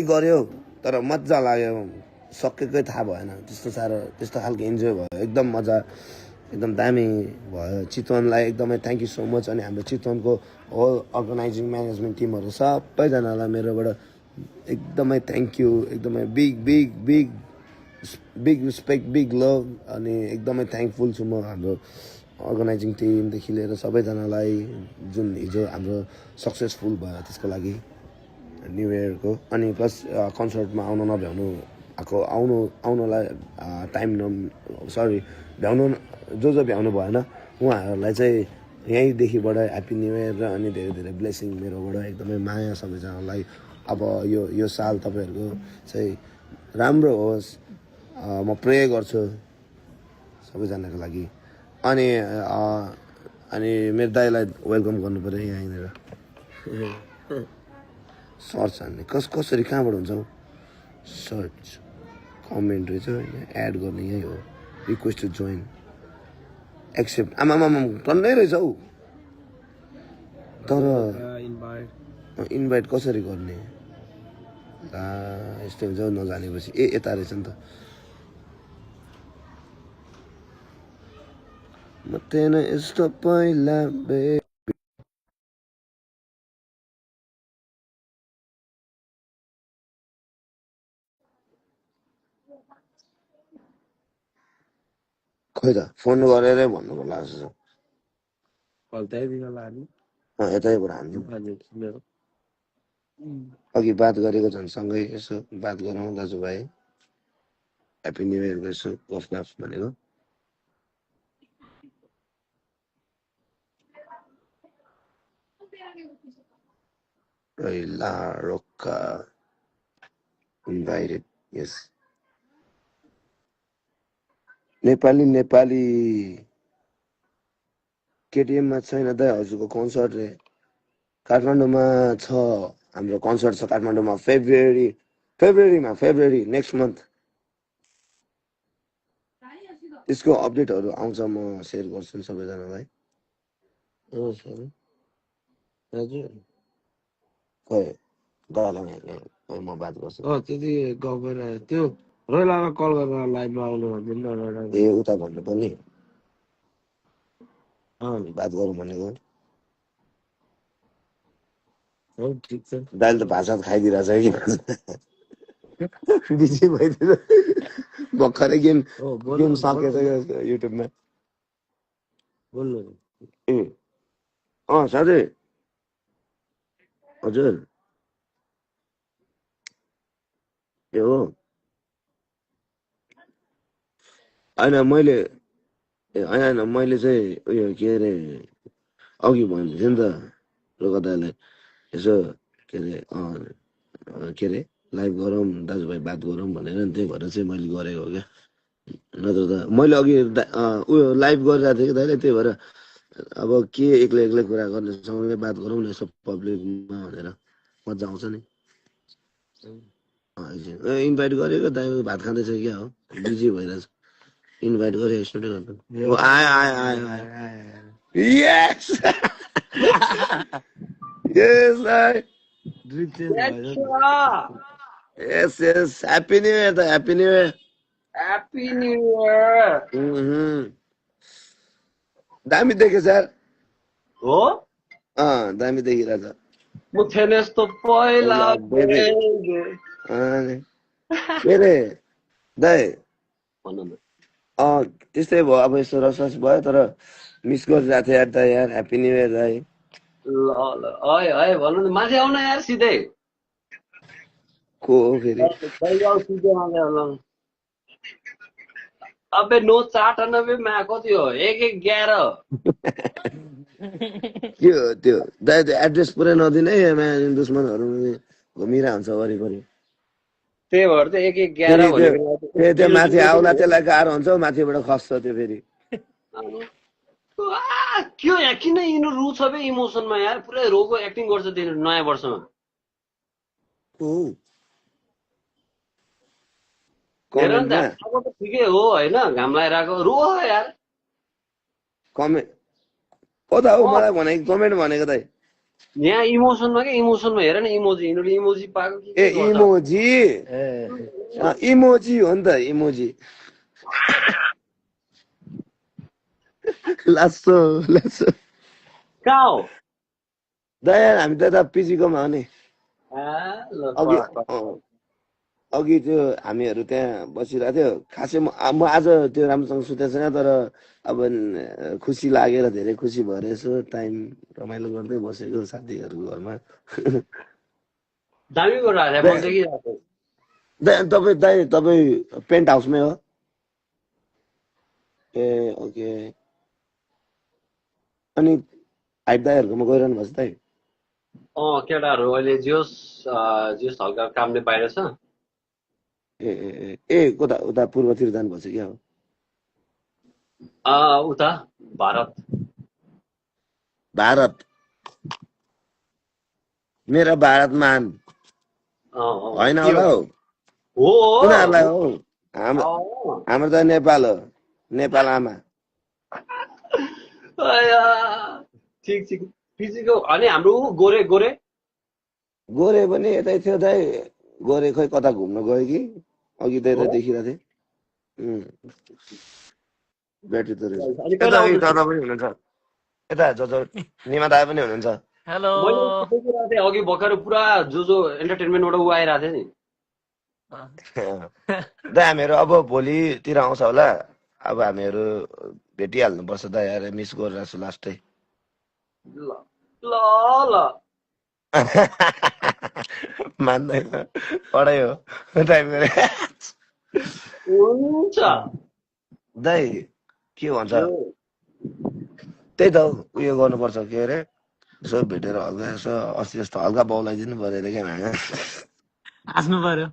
गर्यो तर मजा लाग्यो सकेकै थाहा भएन त्यस्तो साह्रो त्यस्तो खालको इन्जोय भयो एकदम मजा एकदम दामी भयो चितवनलाई एकदमै थ्याङ्क यू सो मच अनि हाम्रो चितवनको होल अर्गनाइजिङ म्यानेजमेन्ट टिमहरू सबैजनालाई मेरोबाट एकदमै थ्याङ्क यू एकदमै big big big big respect big love अनि एकदमै थ्याङ्कफुल छु म हाम्रो अर्गनाइजिङ टिमदेखि लिएर सबैजनालाई जुन हिजो हाम्रो सक्सेसफुल भयो त्यसको लागि न्यु इयरको अनि प्लस कन्सर्टमा आउन नभ्याउनु आएको आउनलाई टाइम सरी भ्याउनु जो भ्याउनु भएन उहाँहरूलाई चाहिँ यहीँदेखिबाट ह्याप्पी न्यु इयर र अनि धेरै धेरै ब्लेसिङ मेरोबाट एकदमै माया सबैजनालाई अब यो साल तपाईँहरूको चाहिँ राम्रो होस् म प्रे गर्छु सबैजनाको लागि अनि मेरो दाइलाई वेलकम गर्नु पऱ्यो यहाँनिर सर्च हान्ने कसरी कहाँबाट हुन्छ सर्च कमेन्ट रहेछ एड गर्ने यही हो रिक्वेस्ट टु जोइन एक्सेप्ट आमामा टन्नै रहेछ हौ तर इन्भाइट कसरी गर्ने यस्तै हुन्छ नजानेपछि यता रहेछ नि त मतेन यस्तो पहिला खोइ त फोन गरेरै भन्नु पर्ला जस्तो यतैबाट हान्नु अघि बात गरेको झन् सँगै यसो बात गरौँ दाजुभाइ ह्याप्पी न्यु इयरको यसो गफ गफ भनेको La Roca invited yes Nepali केटिएममा छैन दाइ हजुरको कन्सर्ट रे काठमाडौँमा छ हाम्रो कन्सर्ट छ काठमाडौँमा फेब्रुअरी नेक्स्ट मन्थ त्यसको अपडेटहरू आउँछ म सेयर गर्छु नि सबैजनालाई म बात गर्छु त्यति गएर त्यो रोइलामा कल गरेर लाइभमा आउनु भन्दैन ए उता भन्नु पनि बात गरौँ भनेको दाइले त भाषा खाइदिरहेछ कि बिजी भइदिएर भर्खरै गेम सकेछ युट्युबमा बोल्नु साथै हजुर ए हो होइन मैले चाहिँ उयो के अरे अघि भन्दै थिएँ नि त रोका दाइलाई यसो के अरे लाइभ गरौँ दाजुभाइ बात गरौँ भनेर नि त्यही भएर चाहिँ मैले गरेको हो क्या नत्र त मैले अघि उयो लाइभ गरिरहेको थिएँ कि दाइले त्यही भएर अब के एक्लै कुरा गर्ने सँगै बात गरौँ न यसो पब्लिकमा भनेर मजा आउँछ नि इन्भाइट गरेको दाइ भात खाँदैछ क्या हो बिजी भइरहेछ इन्भाइट गरेँ एकचोटि गर्नु यस यस यस ह्याप्पी न्यु इयर त ह्याप्पी न्यु इयर दामी देख्यो सर हो दामी देखिरहेछ म थिएन यस्तो पहिला के अरे दाइ त्यस्तै भयो अब यस्तो रसरस भयो तर मिस गरिरहेको थियो यार त यार ह्याप्पी न्यु इयर दाइ है भन्नु न माथि आउन यार सिधै को हो फेरि अबे 998 मा कति हो 1111 के हो त्यो दाइ त्यो एड्रेस पुरै नदिने दुश्मनहरू घुमिरहेको हुन्छ वरिपरि त्यही भएर चाहिँ 1111 त्यो माथि आउला त्यसलाई गाह्रो हुन्छ माथिबाट खस्छ त्यो फेरि के हो यहाँ किन यिनीहरू रु छ बे इमोसनमा यार पुरै रोको एक्टिङ गर्छ तिनीहरू नयाँ वर्षमा हेर नि त आएको त ठिकै हो होइन घाम लगाइरहेको रो यार कमेन्ट हो त हो मलाई भनेको कमेन्ट भनेको दाइ यहाँ इमोसनमा के इमोसनमा हेर न इमोजी यिनीहरूले इमोजी पाएको ए के गर्छ इमोजी इमोजी हो नि त इमोजी लासो लासो कहाँ हो दया हामी त यता पिजीकोमा हो नि ल अघि पढ, पढ। अघि त्यो हामीहरू त्यहाँ बसिरहेको थियो खासै म आज त्यो राम्रोसँग सुतेको छैन तर अब खुसी लागेर धेरै खुसी भएर यसो टाइम रमाइलो गर्दै बसेको साथीहरूको घरमा दामी गरिरहेको छ मैले देखिरहेको छु। तपाईँ पेन्ट हाउसमै हो ए ओके अनि हाइट दाईहरूकोमा गइरहनु भएको छ दाइ केटाहरू अहिले जियोस् जियोस् हल्का कामले बाहिर छ ए ए ए ए कता उता पूर्वतिर जानुभएको छ क्या हो उता भारत भारत मेरा भारत मान होइन होला हौ हो उनीहरूलाई हो हाम्रो अँ। हाम्रो त नेपाल हो नेपाल आमा आया, ठिक ठिक पिजीको अनि हाम्रो ऊ गोरे गोरे गोरे पनि यतै थियो दाइ गोरे खोइ कता घुम्न गयो कि अघि त यता हो? देखिरहेको थिएँ ब्याट्री त रहेछ अनि यता कहिले आउँदैछ? दादा पनि हुनुहुन्छ यता निमा दादा पनि हुनुहुन्छ हेलो मैले देखिरहेको थिएँ अघि भर्खर पुरा जो एन्टरटेनमेन्टबाट ऊ आइरहेको थियो नि दाइ हामीहरू अब भोलितिर आउँछ होला अब हामीहरू भेटिहाल्नुपर्छ दाइ यार मिस गरिरहेको छु लास्टै ल ल ल मान्दैन पढाइ हो टाइम गरे हुन्छ दाइ के भन्छ त्यही त उयो गर्नुपर्छ के अरे यसो भेटेर हल्का यसो अस्ति जस्तो हल्का बौलाइदिनु पऱ्यो अरे क्या हाँस्नु पर्यो